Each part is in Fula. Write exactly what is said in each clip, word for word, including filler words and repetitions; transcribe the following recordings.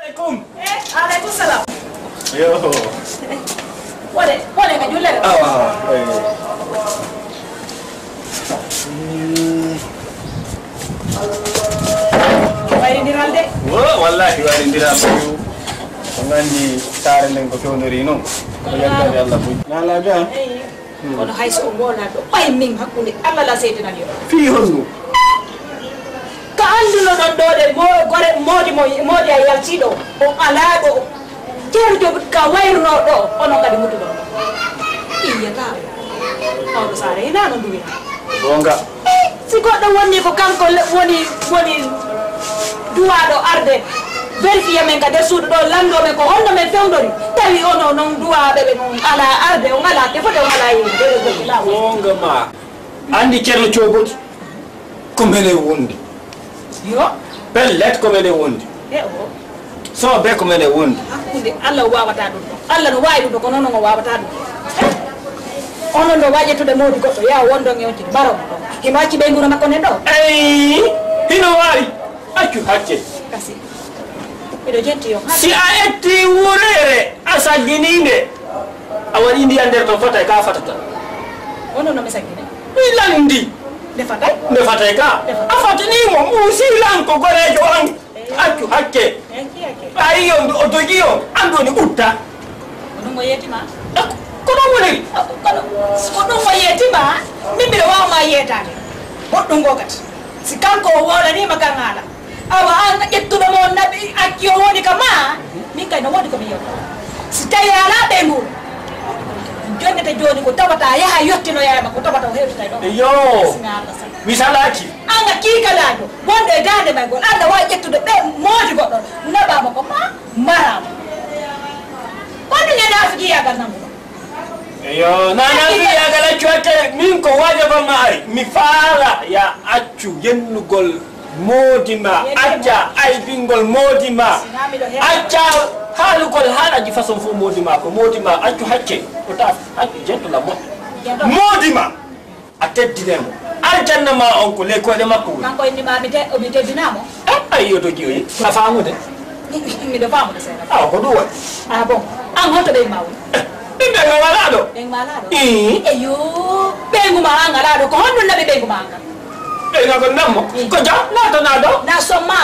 Aleykum. Eh, aleykum salam. Yo. Wole, wole ka julle ɗo. Awa, awa. Eh. Mm. Wayrindiral de. Wo, wallahi wayrindiral. On nganndi saare nden ko fewndori noon. Ko yaltande Allah moƴƴi. Naalaajo am. Eyi. Hmm. Kono hay so o moolnaaki ɗo, ɓay min hakkunde Allah la seydinan yo. Fii honɗum? Ka anndunoɗon ɗo de, mo-, gore moodi mo, moodi a yaltii ɗo, o alaa ɗo. Ceerno Joop ka wayrunoo ɗo, onon kadi mutuɗon ɗo. Iyata. Mawɗo Saare, hinaa no nduwi. Goonga. Si goɗɗo woni ko kanko le-, woni, woni duwaaɗo arde, vérifier men ka nder suudu ɗo, lanndoo men ko honno men fewndori, tawi onon noon duwaaɓe ɓe noon alaa arde, on alaa tefode, on alaa yeeyde, ɗe ɗe goɗɗi laawol. Goonga ma. Anndi Ceerno Cooboti, ko mene wondi. Yo. Pellet, ko mene wondi. E o. Soobe ko men e wondi. Hakkunde Allah o waawataa ɗum ɗo. Allah no waawi ɗum ɗo, kono noon o waawataa ɗum. Onon ɗo waƴetude moodi goɗɗo, yaa wondon e on tigi, mbaron mo ɗon. Himo acci ɓeynguure makko nden ɗo. Eyi, hino waawi. Accu hacce. Kasi. Miɗo jetti on. Si a etti wureere, a saggini nde, a waɗi ndiyan nder ton, fatay ka fatata. Onon no mi saggini? Mi lanndi. Nde fatay? Nde fatay ka. Nde fatay. A fatini mo, muusi lan ko goreejo an. Accu hakke. Ɓaayi on, o dogi on, an ɗoni utta. Ko ɗum o yeetima? Ko ɗum woniri? Kono, ko ɗum o yeetima? Min mbiɗo waawa ma yeetaade. Goɗɗum goo kadi. Si kanko o woolanima kan haala. Awa an ƴettuɗo mo naɓi acci o woni ka ma. Min kay no woodi ko mi yewta. Si tawi alaa ɓeyngu. Jonnete jooni ko tawata yaha yottinoya e makko tawata o hewtitay ɗo. Yo. Sinaa Allah sa- Misalaaki. An a kiikalaajo, wonɗo e daande may ngol, Alla waawi ƴettude ɓe moodi goɗɗo, naɓaa mo ko ma, maraa mo. Ko ɗum e naafiqiyaagal nannguɗo. Eyo, na naafiqiyaagal accu hakke, min ko waajo ko maari, mi faala ya accu yennugol moodi ma, acca aybingol moodi ma, acca haalugol haalaji façon fof moodi ma, ko moodi ma, accu hakke, ko taas, accu jetto la moƴƴo. Moodi ma. A teddinii mo. Aljanna ma on ko ley koyɗe makko woni. Kanko inni ma mi te-, mi teddinaa mo. Eh, ay, yo to jiyoyi. A faamude? Miɗo faamude seeɗa. Awa, ko ɗum woni. Ah, bon. An honto ɓeyngu ma woni? Eh, min ɓeyngu am alaa ɗo. Ɓeyngu ma alaa ɗo? Ii. Eyo, ɓeyngu ma an alaa ɗo. Ko honɗum naɓi ɓeyngu ma an kan? Ɓeyngu am ko nammo. Ii. Ko jam, laatanaa ɗo. Na somma.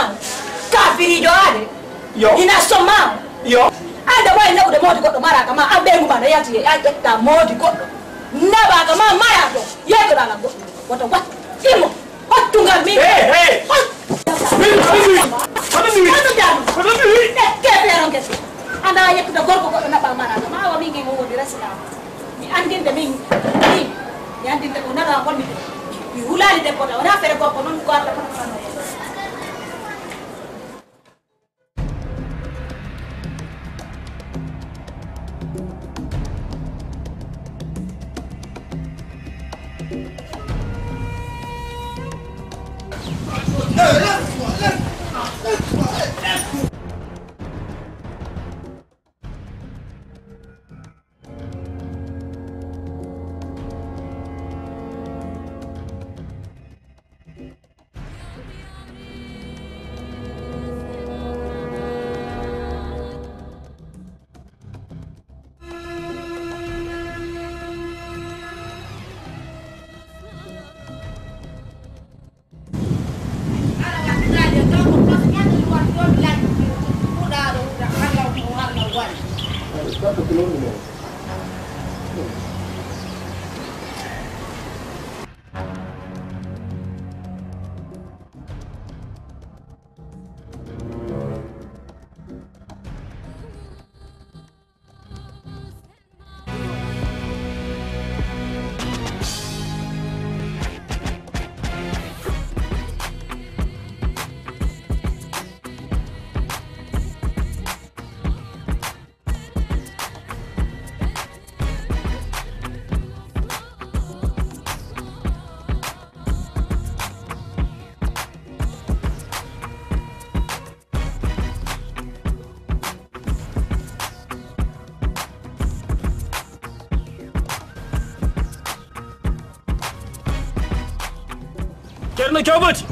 Kaafiriijo aade. Yo. Ina somma. Yo. An da wawi naɓude moodi goɗɗo maraaka ma, an ɓeyngu ma no yalti e, a ƴetta moodi goɗɗo. Naɓaaka ma maraaka, yeytoɗaa lan goɗɗum. Woto wat. Immo. Hottu ngal min. Hey, hey. Hot. Min, ko ɗum wi? Ko ɗum wi? Ko ɗum wi? Ko ɗum wi? Ɗe keefeero ngese. Anda yettude gorko goɗɗo naɓa maraaka ma, awa min ngi mo woni resila. Mi andinde min, min. Mi andinde ko nana wonni. Mi hulaali debbo ɗo, wona fere gorko noon ko arta ko ɗum. Ceerno Cooboti!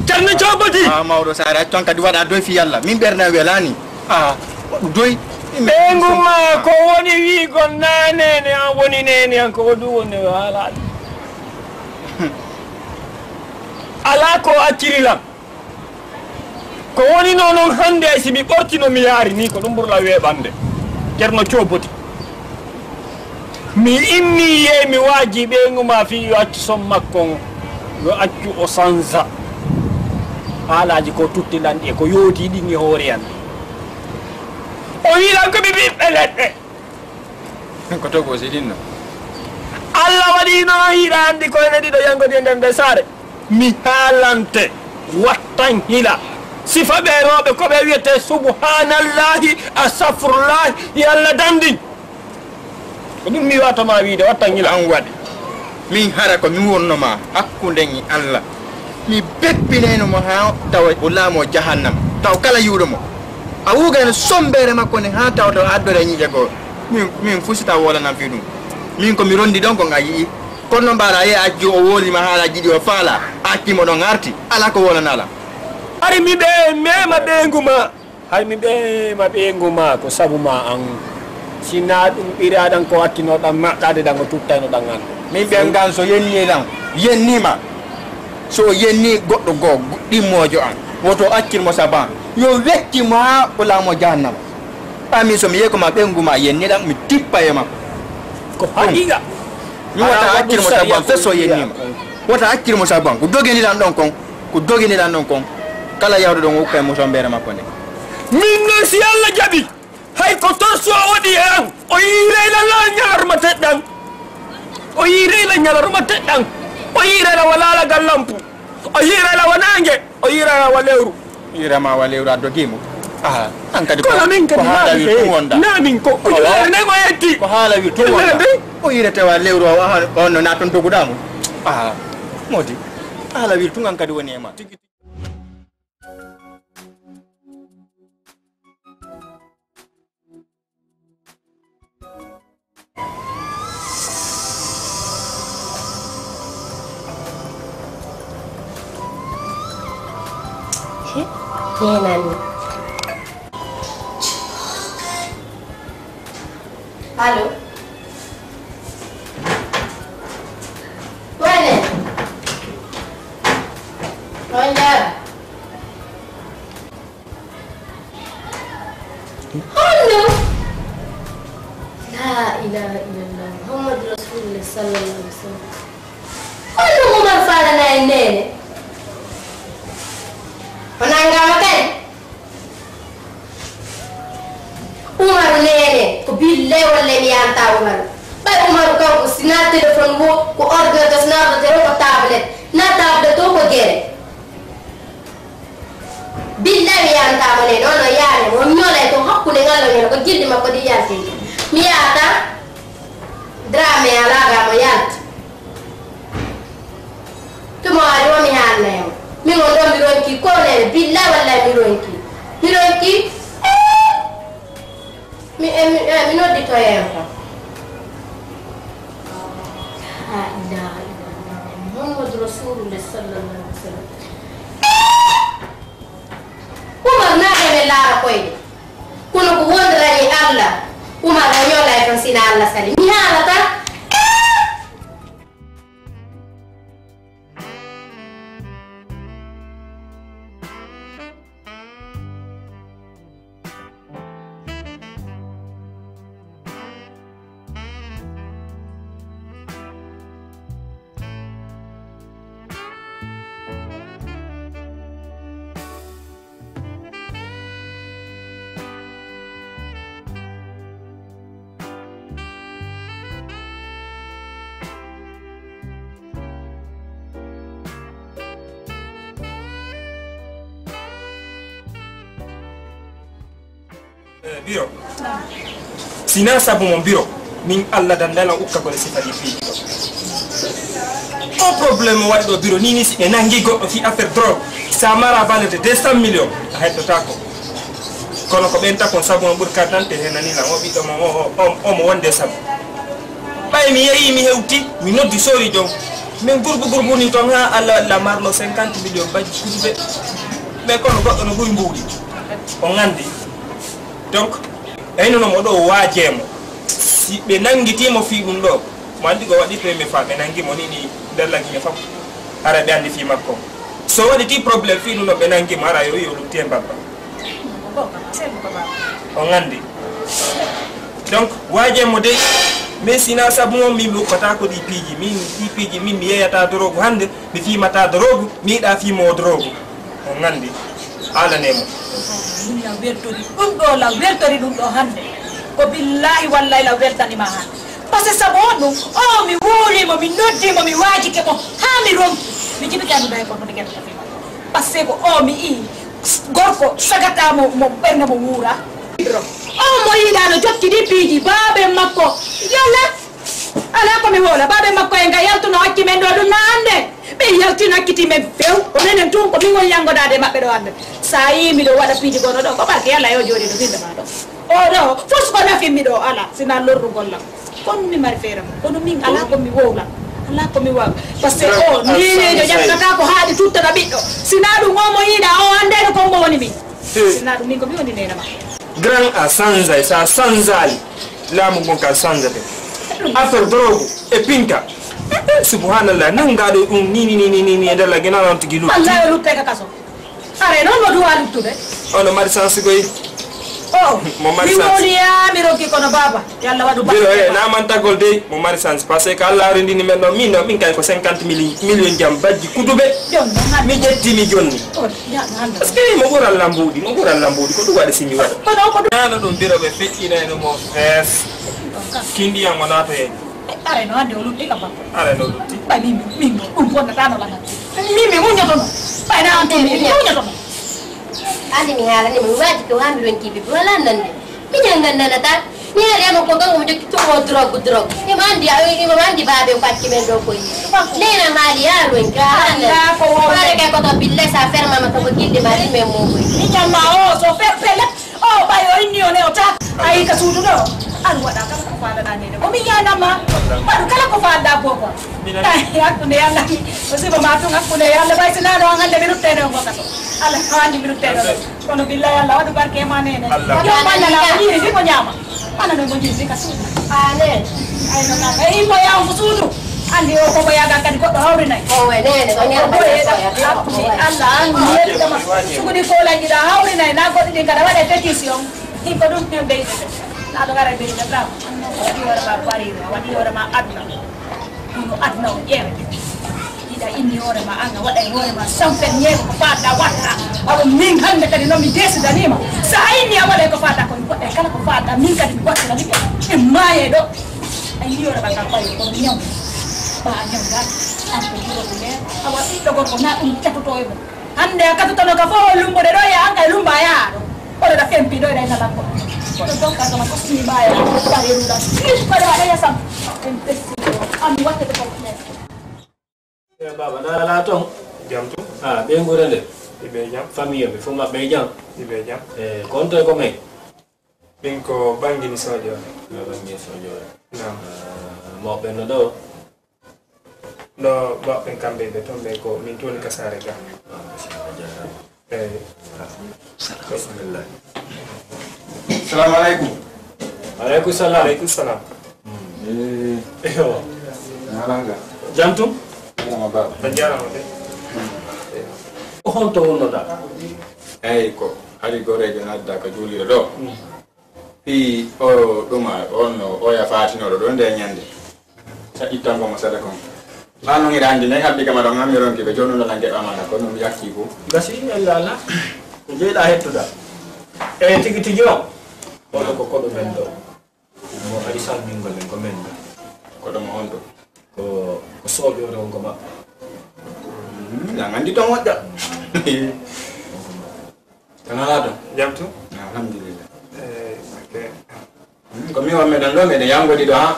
Ceerno Cooboti! Ah, mawɗo Saare, accu tan kadi waɗa doy fi Yalla. Min ɓernde am welaani. Ah, waɗu doy. Ɓeyngu ma ko woni wiigol na neene an woni neene an, ko o ɗum woni o haalaade. Alaa ko acciri lan. Ko woni noon, noon hannde, ay si mi ɓortino mi yaari ni, ko ɗum ɓurla weeɓande. Ceerno Coobodi. Mi immii yeey mi waajii ɓeyngu ma fii yo accu son makko on, yo accu o sansa. Haalaaji ko tutti lan ɗi e ko yoodii ɗin e hoore an. O wi'i lan ko mi ɓiɓɓe leɗɗe. Ko togo si ɗin no. Alla waɗiino hiɗa anndi ko ene ɗiɗo yangodi e nder nde saare. Mi haalante, wattan hila. Sifa ɓe rewɓe ko ɓe wiyetee subhaanallaahi, astagfirullaahi, yo Alla danndin. Ko ɗum mi waawata ma wiide, wattan hila. An waɗi. Min hara ko mi wonno ma hakkunden e Alla. Mi beppinayno mo haa tawa o laamo jahannama. Taw kala yi'uɗo mo. A wugayno sombeere makko nde haa tawa tawa addore ñiiƴe goo. Min, min fusita wolanan fii ɗum. Min ko mi rondi ɗon ko nga yi'i. Kono noon mbaɗa ye accu o wowlima haalaaji ɗi o faala, acci mo ɗon arti, alaa ko wowlanaa lan. Hari mi ɓe mema ɓeyngu ma, hari mi ɓe ma ɓeyngu ma ko sabu ma an. Si naa ɗum ɓiraaɗan ko wattinoɗan maɗɗaade ɗan o tuttaynoɗan an. Min ɓen ngan so yennii lan, yennii ma. So o yennii goɗɗo goo, ɗimmoojo an, woto accir mo sabu an. Yo wecci mo haa o laamo jahannama. Ɓay min so mi yehi ko ma ɓeyngu ma yenni lan, mi tippa e makko. Ko haqiiqa. Mi wota accir mo sabu an, fes o yenni ma. Wota accir mo sabu an. Ko dogini lan ɗon kon. Ko dogini lan ɗon kon. Kala yahuɗo ɗon, o ukkay mo sombeere makko nde. Min non, si Alla jaɓi, hay ko torsu o waɗi e an, o yiiray lan ñalarma teɗɗan. O yiiray lan ñalarma teɗɗan. O yiiray lan wa laalagal lampu. O yiiray lan wa naange. O yiiray lan wa lewru. Yiirama wa lewru a dogii mo. Aha, an kadi ko, kono min kadi ko haala wir tun wonda. Na min ko, ko juulere nden o yetti. Ko haala wir tun wonda. O yiirete wa lewru o, aha, on no na ton doguɗa mo. Aha, modi. Haala wir tun an kadi woni e ma. He, neenan mi. Allo? Wayne? On jaara? Honno? La ilaha illallah, Muhammadu Rasulullah sallallahu alaihi wasallam. Honno Umar faalana en neene? O nangama kadi? Umaru neene, ko billahi wallahi mi yanta Umaru. Ɓay Umaru kanko, si na téléphone wo, ko ordinateur, si na ordinateur o, ko tablette. Na tablette o, ko gere. Billahi mi yanta mo neene, on o yaane mo, on ñoolay to hakkunde ngal o ñoola, ko gilli makko ɗi yalti. Mi yata Dramé alaa ga mo yalti. Tuma ari o mi haalna e mo. Min on ɗo mi ronki ko neene, billahi wallahi mi ronki. Mi ronki. Eh! Mi, eh, mi, eh, mi noddito en ko. La ilaha illallah, Muhammadu Rasulullah sallallahu alaihi wasallam. Umar naade men laara koyɗe. Kono ko wondirani Allah, Umar o ñoolay tan sina Allah sali. Mi haalata. Eh, Biro. Sina sabu mon Biro. Min Allah dandana ukkagol e sifa ɗi piiji ɗo. O problème waɗi ɗo Biro ni, ni si ɓe nangi goɗɗo fi affaire drogue, sa mara valeur de deux cent millions, a heddotaako. Kono ko ɓen takon sabu on ɓuri carte d'identité he nani lan o ɓiɗɗo mo o, o, o, o mo wonde sabu. Ɓay mi yehi mi hewti, mi noddi sori jom. Min gurbu gurbu ni ton ha Allah Allah marlo cinquante millions bajji kuɗi ɓe. Mais kono goɗɗo no ɓuri mbuuɗi. O ngandi. Donc, eynuno mo ɗo, waajee mo. Si ɓe nanngitii mo fii ɗum ɗo, mo anndi ko waɗi première fois ɓe nanngi mo ni, ni nder lagine fof, hara ɓe anndi fii makko. So waɗitii problème fii ɗum ɗo, ɓe nanngi mo, hara yo, yo lutti e mbabba. On anndi. Donc, waajee mo dey, mais si na sabu mo, min mi ukkata ko ɗi piiji. Min, ɗi piiji, min mi yeeyata dorogu hannde, mi fiimata dorogu, mi yiɗa fiimo dorogu. On nganndi, haalanee mo. Min law weltori, ɗum ɗo law weltori ɗum ɗo hannde. Ko billaahi wallaahi law weltani ma hannde. Parce que sabu on ɗum, o mi wooli mo, mi noddi mo, mi waajike mo, haa mi ronki. Mi jibike anndu day ko hono gerte ka fima. Parce que o mi ii gorko sagata mo, mo ɓernde mo wuura. O mo yiɗa no jokki ɗi piiji, baabe makko. Yalla. Alaa ko mi woola, baabe makko en ga yaltuno acci men ɗo ɗum na annde. Ɓe yaltino acciti men few, o nenen tun ko min woni yangodaade e maɓɓe ɗo annde. So a yii miɗo waɗa piiji gono ɗo, ko barke Yalla yo jooɗi ɗo finde ma ɗo. O ɗo, fof ko nafin mi ɗo alaa, sina lorrugol lam. Kono mi mari feere mo, kono min alaa ko mi wowla, alaa ko mi waawi. Parce que o, nineejo ƴattata ko haaɗi tuttana ɓiɗɗo. Sina ɗum o mo yiɗa, o anndeede ko mbo woni min. Sina ɗum min ko mi woni neene ma. Grand a sanzay, sa sanzali, laamu ngun ka sanzate. Affaire drogue e pinka. Subhanallah, nangaɗo ɗum ni, ni, ni, ni, ni, ni, e nder lagge, na on tigi lutti. Wallahi, o lutte ka kaso. Are noon mo duwa luttude. Ono mari chance koy. O, mo mari mi chance. Woni ya, mi rokki kono baba. Yalla waɗu biro e barke. Namantagol dey, mo mari chance. Parce que Allah rindini men ɗo, min ɗo, min kay ko cinquante millions jam bajji kutube. Jon, non, mi ƴetti mi jonni. O, ya, non. Parce que mo ɓural lambuɗi, mo ɓural lambuɗi, ko ɗum waɗi si mi waɗa. Kono ko ɗum. Nano ɗum biro ɓe feƴƴinayno mo fees. Kindiyan o naata heen. Are no hannde o lutti ka bappa. Are no lutti. Ɓay min, min, min, ɗum bonnataano lan. Min, mi muññotono. Ɓay na an tun, mi muññotono. Anndi mi haalani mo, mi waaji ko haa mi ronki bibbi, wala nande. Mi janngan nana tan. Mi haali ama ko kanko mo jokki tumo drogue, drogue. Imo anndi, imo anndi baabe ko acci men ɗo koyi. Nena haali yaa ronki, wala nande. Allah ko wonde. Ɓaade kay ko to bille sa fermama to ko gilli ma ɗin men mo koyi. Mi ñamma o, so fer pele. O ɓay o inni o newta. Ayi ka suudu ɗo. An waɗa kala ko faalaɗa nene. Ko min yanama. Waɗu kala ko faalɗa boko. Ay, hakkunde Yalla. O siba ma tun hakkunde Yalla. Ɓay si nano an hannde mi ruttene on ko kaso. Allah ko anndi mi ruttene on. Kono billahi Allah waɗu barke e ma nene. Allah. Yo Allah na ko ñiiri ndi ko ñaama. Ana no mo ñiiri ndi ka suudu. Amen. Ay no ka. Ay mo yaw ko suudu. Anndi o ko mo yaga kadi goɗɗo hawrinay. O we nene ko ñaama. Ko boye da. Allah an mi yettama. Sugudi ko lanji da hawrinay na goɗɗi ɗin kada waɗe pétition. Ɗin ko ɗum ɓe ɓeydi. Aɗo gara ɓeydi ka. Waɗi hoore ma bariri, waɗi hoore ma aduna. Kono aduna o ƴeewe. Yiɗa inni hoore ma an a waɗa e hoore ma sampen ñeego ko faalɗa waɗa. Awa min hannde kadi noon mi desidanima. Sa inni a waɗa ko faalɗa ko mi waɗa kala ko faalɗa min kadi mi waɗtirani ɓe. E maaye ɗo. A inni hoore ma ka fayo ko mi ñaw. Ba a ñaw ba. An ko juro ko leer. Awa ɓiɗɗo gorko na ɗum catoto e mum. Hannde a katotono ka fof o lumbude ɗo ya an kay lumba yaha ɗo. Oɗo da fempi ɗo ɗay nalanko. Oɗo donka kama ko sima ya. Bare ruda. Sip kare waɗa ya sam. En testi. An watte ko ne. E baba na la ton. Jam tu. Ah, be ngure le. Ibe jam. Famille be fuma be jam. Ibe jam. Eh, konto ko me. Min ko Bangini Soƴoore. Ko Bangini Soƴoore. Naam. Ah, mawɓe no ɗo? Ɗo mawɓe kamɓe ɓe toon ɓe ko min toon ka saare ga. Ah, machallah, jaaraama. Eyi. Ah, bismillah. Salamu aleykum. Aleykum salam. Aleykum salam. Eh. Ewa. Ñalanga. Jam tum? Jaaraama baba. A jaaraama de. Ko honto wonnoɗaa? Eyi ko hari goreejo nadda ka juulirde ɗo. Fii o ɗuma on no oya faatinoɗo ɗo nde ñande. Sa ittango mo sadaka on. Ɓa non hiɗa anndi nayi habdi kama ɗon hammi ronki ɓe jonuno lan geɓa mala ko ɗum yakki ko. Gasi ella ala. Ko jeyɗa hettuda. E tigi tigi on. Oɗo ko koɗo men ɗo. Mo ari salmingol en ko men ɗo. Koɗo mo honto? Ko, ko soƴoore on ko maɓɓe. Hmm, an anndi ton moƴƴa. Kana ala ton? Jam tu? Alhamdulillah. Eh, ok. Hmm, ko mi wa meɗen ɗo, meɗen yangodi ɗo ha.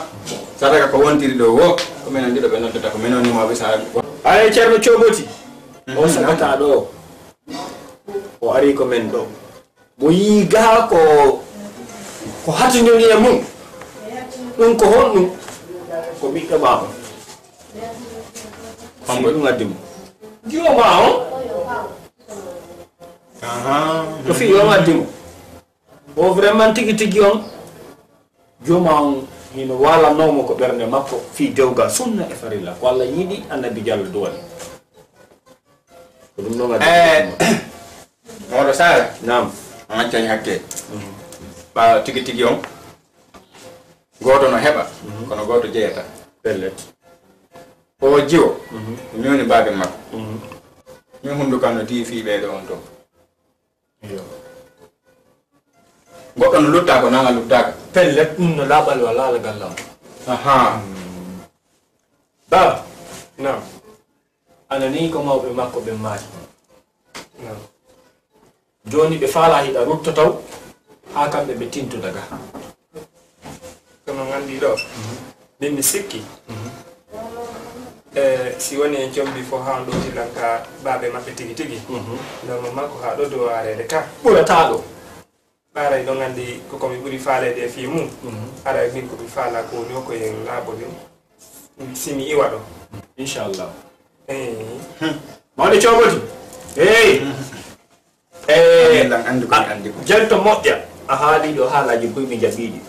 Sadaka ko wontiri ɗo wo. Ko menen ɗiɗo ɓe noddata ko menen ni mawɓe sa. Ay Ceerno Cooboti. O sabata ɗo. O ari ko men ɗo. Mo yii gaa ko, ko hatindiri e mum. Ɗum ko honɗum? Ko ɓiɗɗo ma on. Hombo ɗum addi mo? Jiwo ma on? Aha. Ko fii yo addi mo? Ko vraiment tigi tigi on, juma on hino walanoomo ko ɓernde makko fii dewgal sunna e farilla. Ko Allah yiɗi, Annabi Jallo duwani. Ko ɗum noon addi. Eh, Mawɗo Saare. Naam. On accay hakke. Mhm. Ɓaawo tigi tigi on, gooto no heɓa, mhm, kono gooto jeyata. Pellet. O jiwo, mhm, mi woni baabe makko. Mhm. Min hunduko am no diwi fii ɓee ɗoo on to. Iyo. Goɗɗo no lutta ko nanga luttaka. Pellet, ɗum no laaɓal wa laalagal lam. Aha. Mm. Baaba. Naam. A nanii ko mawɓe makko ɓen maaki. Naam. Jooni ɓe faalaa hiɗa rutto taw, haa kamɓe ɓe tintoda ga. Kono nganndi ɗo, min mi sikki. Mhm. E, si woni en combi fof haa on ɗowti lan ka baabe maɓɓe tigi tigi. Mhm. Ndongo makko haa ɗo dow areede ka. Ɓurataa ɗo. Ɓaaray ɗo nganndi ko ko mi ɓuri faaleede e fii mum. Mhm. Aray min ko mi faalaa ko woni o ko yen laaɓoɗen. Si mi iwa ɗo. Inchallah. Eh. Hmm. Mawɗo Coobodi. Hey. Hmm. Eh, Lan anndu ko mi anndi ko. Jelto moƴƴa, a haali ɗo haalaaji buy mi jaɓiiɗi.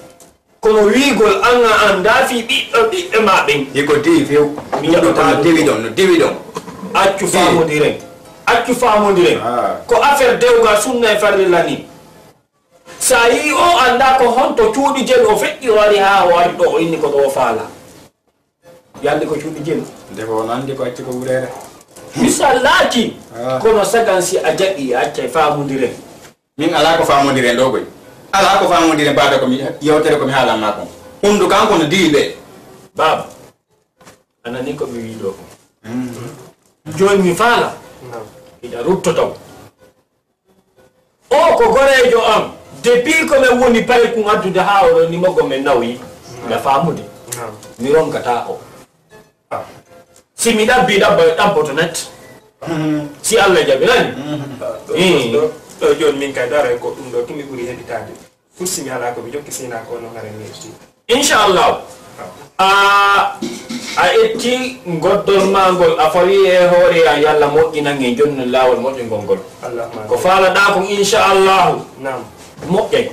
Kono wiigol an a anndaa fii ɓiɓɓe, ɓiɓɓe maa ɓen. Iko diwi few. Mi jaɓataa ɗum. Ɗum no diwi ɗon, no diwi ɗon. Accu faamondiren. Accu faamondiren. Ah. Ko affaire dewgal sunna e farilla ni. Sa yii o anndaa ko honto cuuɗi jelu o feƴƴi o ari haa o ari ɗo o inni ko ɗo o faalaa. Yande ko cuuɗi jelu. Nde ko on anndi ko acci ko wureere. Misallaaji. Ah. Kono sagan si a jaɓi a accay faamondiren. Min alaa ko faamondiren ɗo koy. Alaa ko faamondiren baada ko mi yewtere ko mi haalan maa kon. Hundu kanko no diwi ɓe. Baaba, a nanii ko mi wii ɗo ko. Mm. Jooni mi faala. Naam. Hiɗa rutto taw. O ko goreejo am. Depuis ko men woni paykun addude haa oɗo ni mogo men nawi. Naam. Nda faamude. Naam. Mi ronkataa o. Ah. Si mi ɗabbi ɗabba, ɗabboto net. Mhm. Si Allah jaɓi nani. Mhm. Ah, ɗo, eh, ɗo, ɗo jooni min kay daray ko ɗum ɗo tumi ɓuri heɓitaade. Pour si mi alaa ko mi jokki sina ko no ngare mi yetti. Inchallah. Ah. A, a etti goddol maa ngol, a fawi e hoore an, yalla moƴƴinan en jonni laawol moƴƴingol ngol. Allahumma amin. Ko faalaɗaa kon, inchallahu. Naam. Moƴƴay.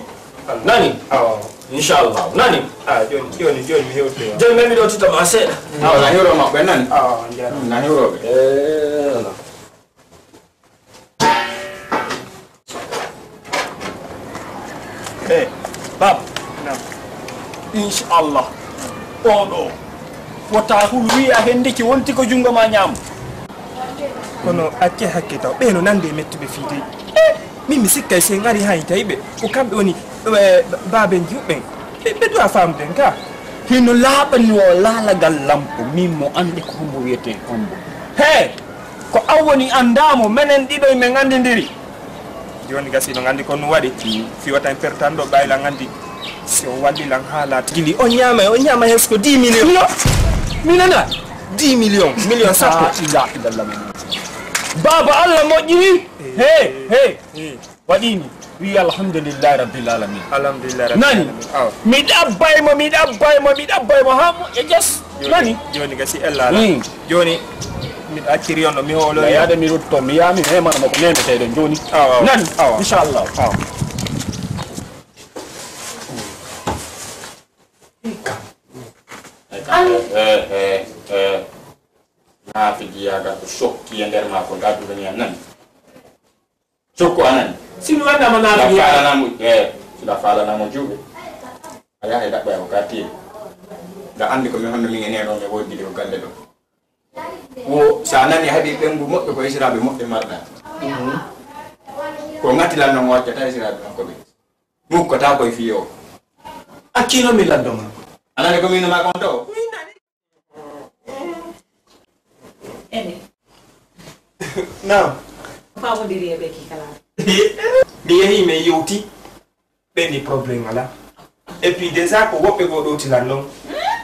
Allah. Nani? Awa. Inchallah. Nani? Ah, jooni, jooni, jooni mi hewti. Jooni men mi ɗo tita ma seeɗa. Awa, na hewro maɓɓe nani? Awa, on jaaraama. Na hewroɓe. Eh, Eh, Baba. Naam. Inchallah. Oɗo. Wota hul wiya hen ndeke wonti ko junngo ma ñaamo. Kono acce hakke taw. Ɓe no nande e mettuɓe fii dey. Eh, min mi sikkay si en ari hay tawi ɓe. Ko kamɓe woni, eh, baabenji muɓɓen. Ɓe, ɓe duwa faamude en ka. Hino laaɓani o laalagal lampo. Min mo annde ko hombo wiyetee hombo. He! Ko an woni anndaa mo, menen ɗiɗo men anndindiri. Jooni gasi no nganndi ko no waɗi. Fiwata en pertan ɗo ɓayla nganndi. Si on walli lan haala tigi ndi, on ñaamay, on ñaamay hay so ko dix millions. Mino? Mi nana? Dix millions, million sappo. La ilaha illallah. Baaba Allah moƴƴini. He, he. He. Waɗi ni, wi alhamdulillahi rabbil alamin. Alhamdulillahi rabbil alamin. Nani? Awa. Mi ɗabbay mo, mi ɗabbay mo, mi ɗabbay mo, haa moƴƴa jas. Jooni, nani? Jooni gasi ella ala. Hmm. Jooni, miɗo acciri on ɗo, mi hoolo. Na yaade mi rutto, mi yaami, mi hemana mo ko memeteɗen jooni. Awa, awa. Nani? Awa. Inchallah. Awa. Eh, eh, eh, eh. Naafigiyagal ko sokki e nder maa ko ngadduɗon e an nani? Sokku a nani? Si mi waɗnama naafigiyagal. Faalana mo, eh, si la faalana mo juuɓe. A yahay ɗaɓɓoya ko ka tiiɗi. Nga anndi ko mi honno min e neno mi wondi ɗo galle ɗo. Wo, sa nani a heɓi ɓengu moƴƴo ko esiraaɓe moƴƴe marɗa. Mhm. Ko ngati lan non waccata esiraaɓe makko ɓe. Mukkata koye fiyo. Accino mi laddo ma. A nani ko min ma kon to? Min nani. Ene. Naam. Faamodiri e ɓe kikala. Mi yehi, mi yewti. Ɓe ni problème ala. Et puis déjà ko woɓɓe goo ɗowti lan noon.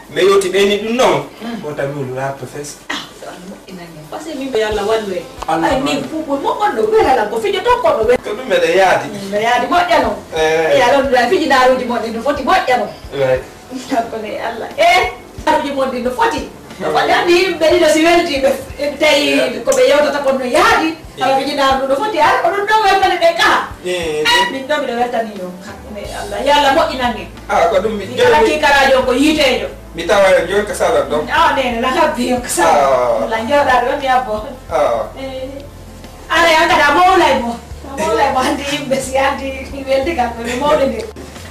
Mi yewti ɓe ni ɗum noon. Ko tawi mi lula to fes. Ah, to an moƴƴinani en. Parce que min ɓe Yalla wallu en. Allah. Ay, min wallu. Pupul mo on ɗo welala ko fijo tokko ɗo wel. Ko ɗum meɗen yaadi. No yaadi moƴƴa noon. Eh. Ya ɗon ɗo fiji daaruji mon ɗi no foti moƴƴa noon. Right. Kanko ne Allah. Eh, aruji mon ɗin no foti. No foti. Hannde yimɓe ɗiɗo si weldi ɓe, ɓe tawi ko ɓe yewtata kon no yaadi. Kala fijinaaɗo ɗum ɗo foti ara ko ɗum ɗo weltani ɓe kaha. Eh, min ɗo miɗo weltani yo. Ka- ne Allah, yo Allah moƴƴinan en. Ah, ko ɗum mi Min kala jooni. Kikaraajo on ko yiiteejo. Mi tawa en jooni ko salat ɗo. Awa nene, na habbi yo ko salat. Ah. Wala jooɗaade ɗo mi abbo. Ah. Eh. Ara yan kadi a mawlay mo. A mawlay mo hannde yimɓe si hannde mi weldi kam ko mi mawlidi.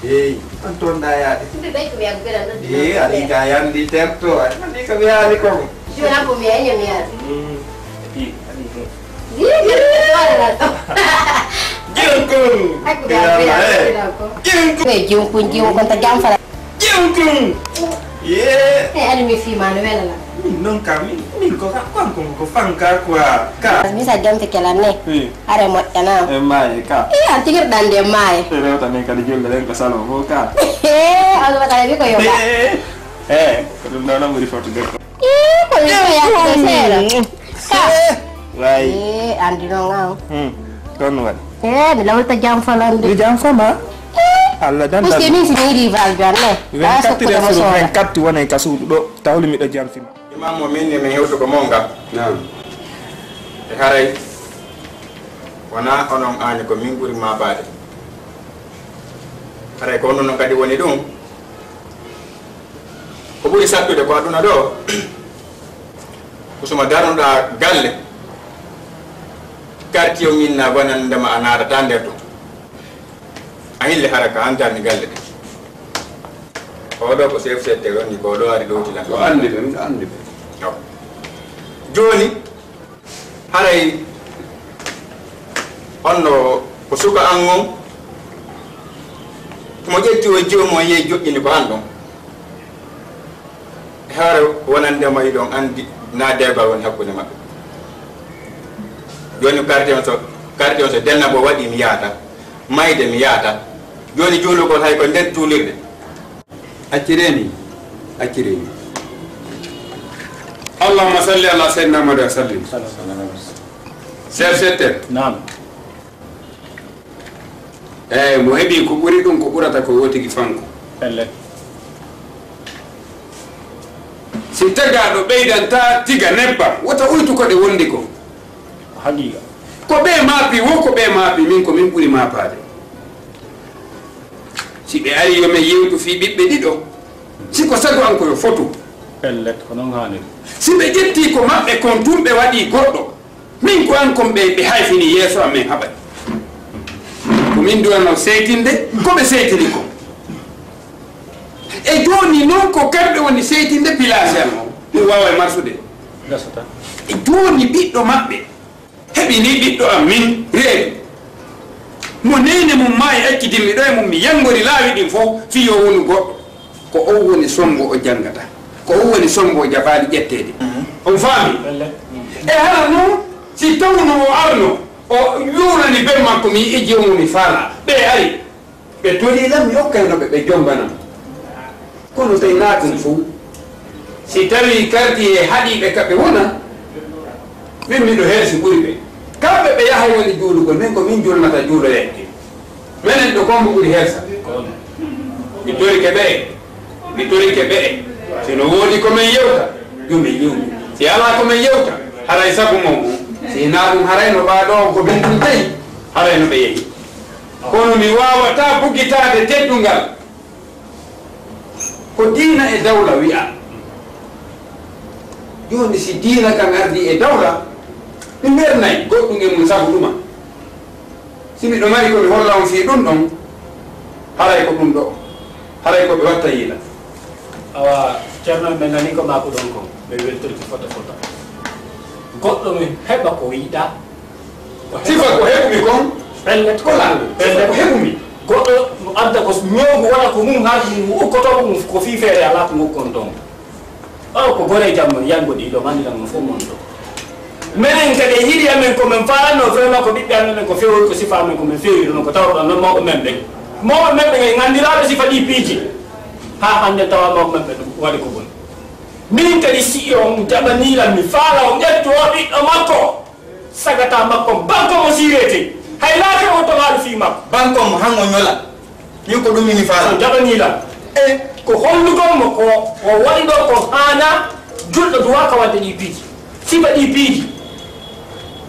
Eyi, on toon ɗa yaade. Nde ɓay ko mi abbiran non. Eyi, aɗa ka yandi terto, aɗa andi ko mi haali kon. Jooni abbo mi yaña mi yaade. Mm. Eyi, aɗa ko. Jonkun. Jonkun. Jonkun, jonkun ta jamfara. Jonkun. Ye. E ani mi fima no wela la. Min non ka min min ko ka kon ko ko fanka quoi. Ka. Mi sa jamfi kelan ne. Are moƴƴana. E maaye ka. E an tigir dan de maaye. E rewta ne kadi jolle den ko salon ko ka. E Allah kala mi ko yo ba. E ko ɗum ɗo noon ɓuri fottude ko. Ii, ko mi ko yahde seeɗa. Ka. Way. Ee, anndi noon an. Hmm. Ko ɗum waɗi? Ee, mi lawlita jam falande. Mi jam fama. Allah dan puisque min si mi rival bi an ne. Vingt-quatre heures sur vingt-quatre wona e ka suudu ɗo. Tawli miɗo jam fima. Imam mo min ne min hewto ko monga. Naam. E haray wona onon aani ko min ɓuri ma baade. Haray ko onon kadi woni ɗum. Ko ɓuri sattude ko aduna ɗo, ko suma darnuɗaa galle, quartier o min na wonande ma a naatata nder ɗum. A hille hara ka an darni galle ɗe. Oɗo ko chef secteur on ni ko oɗo ari ɗowtilan. Ko anndi ɓe, miɗo anndi ɓe. Yo. Jooni, haray on no ko suka an on, mo ƴetti o joomum o yehi joƴƴini ko an ɗon. Haray wonande ma iɗon anndi na deegal woni hakkunde maɓɓe. Jooni quartier on so, quartier on so denna mbo waɗi mi yaata, mayde mi yaata. Jooni juulugol hay ko nder juulirde. Accireni, accireni. Allahumma salli ala sayyidina Muhammad wa sallim. Chef secteur. Naam. Eyi, mo heɓi ko ɓuri ɗum ko ɓurata ko wotigi fanko. Pelle. Si tagaaɗo ɓeydanta tiga nebbam, wota uytu ko ɗe wondi ko. Haqiiqa. Ko ɓe maapi wo ko ɓe maapi min ko min ɓuri maapaade. Si ɓe ari yo men yewtu fii ɓiɓɓe ɗiɗo, si ko sago an ko yo fotu. Pellet, ko noon haaniri. Si ɓe ƴettii ko maɓɓe kon tun ɓe waɗii goɗɗo, min ko an kon ɓe, ɓe hayfini yeeso amen haɓay. Ko min duwanoo seytinde, ko ɓe seytini kon. E jooni noon ko kamɓe woni seytinde pilaasi an on, ɗum waaway marsude. Gasata. E jooni ɓiɗɗo maɓɓe, heɓi ni ɓiɗɗo am min reedu. Mo neene mum maayi acci dimmi ɗo e mum mi yanngori laawi ɗin fof fii yo wonu goɗɗo. Ko on woni sombo o janngata. Ko on woni sombo o jafaali ƴetteede. On faami? E hara noon, si tawno o arno, o yuurani ben makko mi ijji on mi faala. Ɓe ari. Ɓe torii lam mi okkayno ɓe, ɓe jombanam. Kono so tawii naa ɗum fof, si tawii karti e haɗii ɓe ka ɓe wona, min miɗo hersi ɓuri ɓe. Kamɓe ɓe yahay woni juulugol, min ko min julnata juuloyee. Menen ɗo kombo ɓuri hersa. Mi torike ɓe, mi torike ɓe. Si no woodi ko men yewta, yo men yewtu. Si alaa ko men yewta, haray sabu mon. Si hinaa ɗum, haray no ɓaa ɗo on ko ɓen ɗum tawi, haray no ɓe yehi. Kono mi waawataa bugitaade teddungal ko diina e dawla wi'a. Jooni si diina kan ardii e dawla, mi mernay goɗɗum e mum sabu ɗuma. Si miɗo mari ko mi holla on fii ɗum ɗon, haray ko ɗum ɗo, haray ko ɓe watta yiila. Awa, Ceerno, men nanii ko maaku ɗon kon, ɓe weltorki fota fota. Goɗɗo mi heɓa ko yiɗaa. Sifa ko heɓumi kon. Pellet. Ko laawol. Sifa ko heɓumi. Goɗɗo no adda ko ñoogu wona ko mum haa ɗum ukkotoo ɗum ko fii feere alaa ko ngokkonto mo. O ko gore jam mon yango ɗi ɗo mandi ɗam fof mon ɗo. Menen kadi e yiɗi amen ko men faalano vraiment ko ɓiɓɓe amen ko fewoy ko sifa amen ko men fewi ɗo ko tawɗo non mawɓe men ɓen. Mawɓe men ɓen e nganndiraaɓe sifa ɗi piiji. Haa hannde tawa mawɓe men ɓe ɗum waɗi ko boni. Min kadi si on jaɓanii lan mi faala on ƴettu o ɓiɗɗo makko. Sagata makko banko mo siirete. Hay laake o toŋaaɗo fii makko. Banko mo hango ñola. Min ko ɗum mi faala. O jaɓanii lan. E ko hollugol mo ko o waɗi ɗo ko haana julɗo duwaaka waɗde ɗi piiji. Sifa ɗi piiji.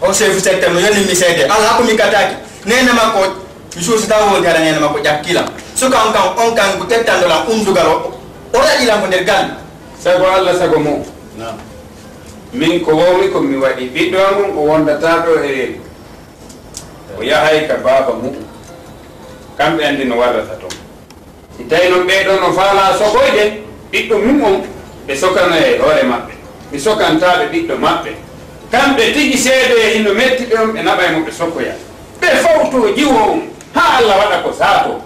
O chef secteur no yoni mi seede. Alla ko mi kataaki. Neene makko, mi suusi taw wonde hara neene makko ƴakkila. Suka on kan, on kan ko ƴettandolan undugal o. O raƴilan ko nder galle. Sago Alla, sago mo. Min ko wowmi ko mi waɗi. Ɓiɗɗo am on o wondata ɗo e reedu. O yahay ka baaba mum. Kamɓe anndi no warrata ton. Si tawi non ɓee ɗoo no faalaa sokoyde ɓiɗɗo mum on, ɓe sokanoya e hoore maɓɓe. Mi sokanta ɓe ɓiɗɗo maɓɓe. Kamɓe tigi seedee hino metti ɓe on, ɓe naɓay mo ɓe sokoya. Ɓe fawtoo ƴiwoo on, haa Alla waɗa ko saatoo.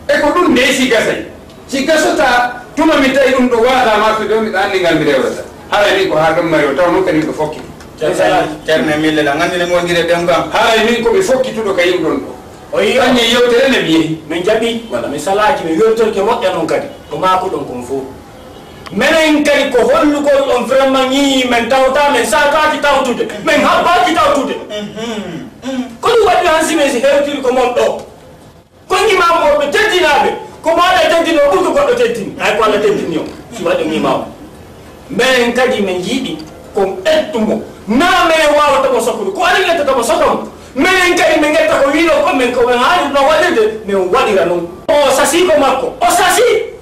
E ko ɗun dey si gasay. Si gasataa, tuma mi tawi ɗun ɗoo waataa ma, so ɗoo miɗo anndi ngal mi rewrata. Haray min ko haa ɗon mari o taw non kadi miɗo fokkiti. Ceerno, Ceerno Mille, la nganndi ne mi wondiri e ɓen gam. Haray min ko mi fokkituɗo ka yimɓe on ɗoo. O yi'i Ɗanñe yewtere nde mi yehi. Min jaɓi, walla min salaaki, min weltorike moƴƴa non kadi. Ko maakuɗon kon fow. Menen kadi ko hollugol on vraiment ñiiñii men tawtaa, men saakaaki tawtude, men habbaaki tawtude. Ko ɗum waɗi hansi men si hewtiri ko mon ɗoo. Ko ñiimaa ko ɓe teddinaaɓe, ko maaɗa teddinoo ɓuri ko goɗɗo teddini. Hay ko Alla teddini on, si waɗi ñiimaa on. Menen kadi men yiɗi kon ƴettu mo. Naa menen waawata mo sokkude. Ko aɗa ƴetta mo sokka mo. Menen kadi men ƴetta ko wiinoo kon men ko men haani no waɗirde, men waɗira non. O sasii ko makko. O sasii.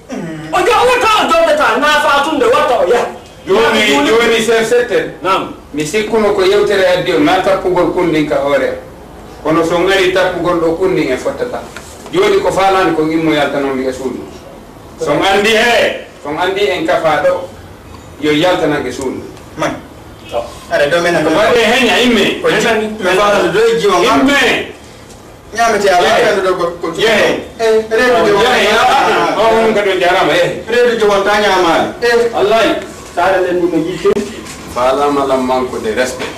O jooɗata, o jooɗata, naa faatunde warta o yaha. Jooni, jooni, chef secteur. Naam. Mi sikkuno ko yewtere addi on, naa tappugol kunndin ka hoore am. Kono so on ari tappugol ɗoo kunndin, en fottataa. Jooni ko faalaani kon, immo yaltanon ɗi e suudu. So on anndi he, so on anndi en kafaa ɗoo, yo yaltanan e suudu. Man. Aɗa ɗoo men ko waɗee heña, imme. Ko ji-, men faalata ɗoo e jiwon am. Imme. Ñaamete alaa, yehe. Ɓeydude ko, ko yehe. Eh, reedude won. Yehe, ah, ah, ah, on kadi on jaaraama, yehe. Reedude won, ta ñaamaali. Eh. Wallahi. Saare nden ɗum no yiite. Faalaama lan manque de respect.